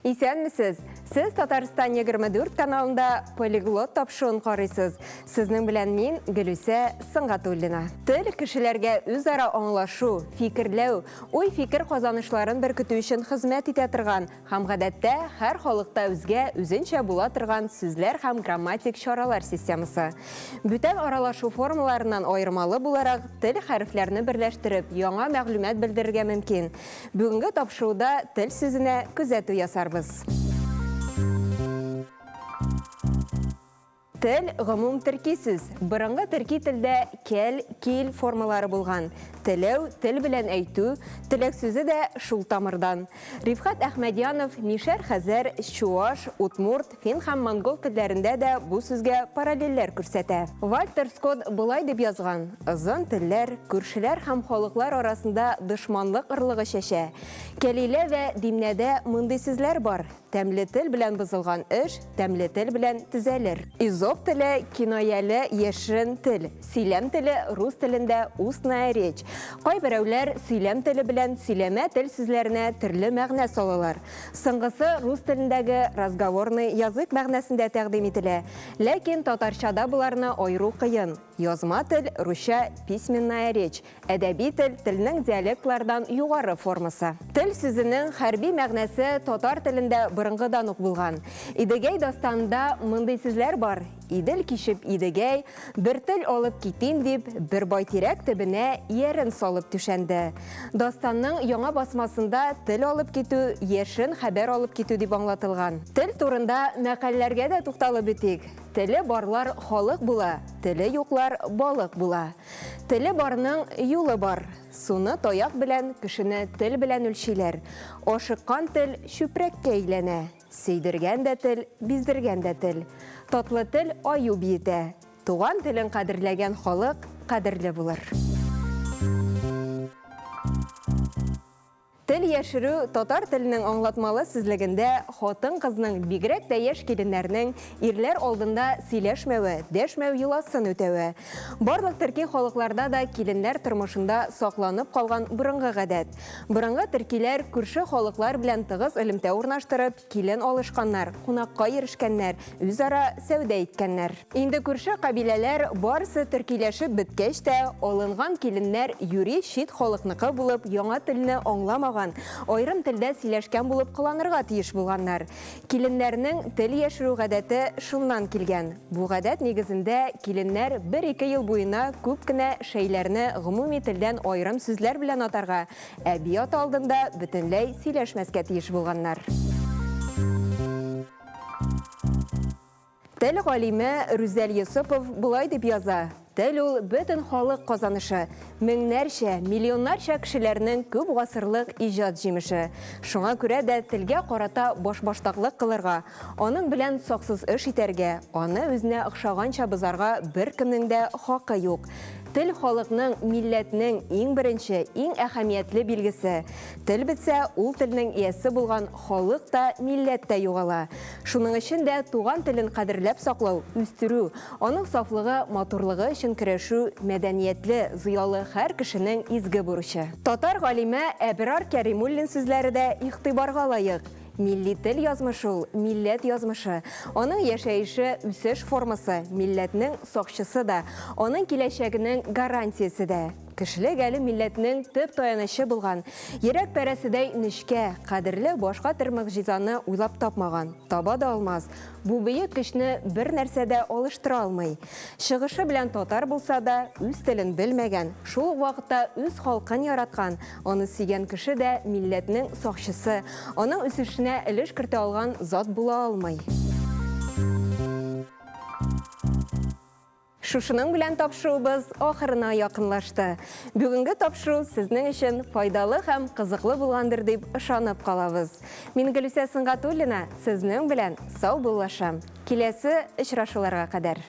Исәнмесез! Сез Татарстан 24 каналында Полиглот тапшыруын карыйсыз. Сезнең белән мин, Гөлүсә Сөнгатуллина. Тел кешеләргә үзара аңлашу, фикерләү, уй-фикер казанышларын беркетү өчен хезмәт итә торган һәм гадәттә һәр халыкта үзгә, үзенчә була торган сүзләр һәм грамматик чаралар системасы. Бүтән аралашу формаларыннан аермалы буларак, тел хәрефләрне берләштереп, яңа мәгълүмат белдерергә мөмкин. Бүгенге тапшыруда тел сүзенә күзәтү ясарбыз. Тел, гомум төрки сүз. Борынгы төрки телдә кәл, кил формалары булган. Теләү, тел белән әйтү, теләк сүзе дә шул тамырдан. Рифхат Әхмәдьянов мишәр, хәзәр, чуаш, удмурт, фин һәм монгол телләрендә дә бу сүзгә параллельләр күрсәтә. Вальтер Скотт болай дип язган, Озын телләр, күршеләр һәм халыклар арасында дошманлык орлыгы чәчә. Кәлилә вә Димнәдә мондый сүзләр бар, Тәмле тел белән бозылган эш, тәмле тел белән төзәлер. Эзоп теле, кинаяле, яшерен тел. Сөйләм теле, рус телендә устная речь. Кайберәүләр сөйләм теле белән сөйләмә тел сүзләренә төрле мәгънә салалар. Соңгысы рус телендәге разговорный язык мәгънәсендә тәкъдим ителә. Ләкин татарчада боларны аеру кыен. Язма тел, русча письменная речь, әдәби тел, телнең диалектлардан югары формасы. Тел сүзенең хәрби мәгънәсе татар телендә борынгыдан ук булган. Идегәй дастанында мондый сүзләр бар, Идел кичеп Идегәй, бер тел алып китим дип, бер байтирәк төбенә иярен салып түшәнде. Дастанның яңа басмасында тел алып китү, яшен хәбәр алып китү дип аңлатылган. Тел турында мәкальләргә дә тукталып үтик. Теле барлар халык була, теле юклар балык була. Теле барның юлы бар. Суны таяк белән, кешене тел белән үлчиләр. Ашыккан тел чүпрәккә әйләнә. Сөйдергән дә тел, биздергән дә тел. Татлы тел аю биетә. Туган телен кадерләгән халык кадерле булыр. Тел яшерү татар теленең аңлатмалы сүзлегендә хатын-кызның, бигрәк тә яшь киленнәрнең, ирләр алдында сөйләшмәве, дәшмәү йоласын үтәве. Барлык төрки халыкларда да киленнәр тормышында сакланып калган борынгы гадәт. Борынгы төркиләр күрше халыклар белән тыгыз элемтә урнаштырып, Килен алышканнар, кунакка йөрешкәннәр, үзара сәүдә иткәннәр. Инде күрше кабиләләр барысы төркиләшеп беткәч тә, алынган киленнәр юри чит халыкныкы булып, яңа телне аңламаган, аерым телдә сөйләшкән булып кыланырга тиеш булганнар. Киленнәрнең тел яшерү гадәте шуннан килгән. Бу гадәт нигезендә киленнәр бер-ике ел буена күп кенә шәйләрне гомуми телдән аерым сүзләр белән атарга, Әби ата алдында бөтенләй сөйләшмәскә тиеш булганнар. Тел галиме Рүзәл Йосыпов болай дип яза, Тел ул бөтен халык казанышы, меңнәрчә, миллионнарча кешеләрнең күп гасырлык иҗат җимеше. Шуңа күрә дә телгә карата башбаштаклык кылырга, аның белән саксыз эш итәргә, аны үзенә охшаганча бозарга беркемнең дә хакы юк. Тел халыкның, милләтнең иң беренче, иң әһәмиятле билгесе. Тел бетсә, ул телнең иясе булган халык та, милләт тә югала. Шуның өчен дә туган телен кадерләп саклау, үстерү, аның сафлыгы, матурлыгы өчен көрәшү мәдәниятле, зыялы һәр кешенең изге бурычы. Татар галиме Әбрар Кәримуллин сүзләре дә игътибарга лаек. Милли тел язмышы ул, милләт язмышы. Аның яшәеше, үсеш формасы, милләтнең сакчысы да, аның киләчәгенең гарантиясе дә. Кешелек әле милләтнең төп таянычы булган, йөрәк парәседәй нечкә, кадерле башка төр могҗизаны уйлап тапмаган, таба да алмас. Бу бөек көчне бернәрсә дә алыштыра алмый. Чыгышы белән татар булса да, үз телен белмәгән, шул ук вакытта үз халкын яраткан, Аны сөйгән кеше дә милләтнең сакчысы, аның үсешенә өлеш кертә алган зат була алмый. Шушының белән тапшыруыбыз ахырына якынлашты. Бүгенге тапшыру сезнең өчен файдалы һәм кызыклы булгандыр дип ышанып калабыз. Мин Гөлүсә Сөнгатуллина сезнең белән саубуллашам. Киләсе очрашуларга кадәр.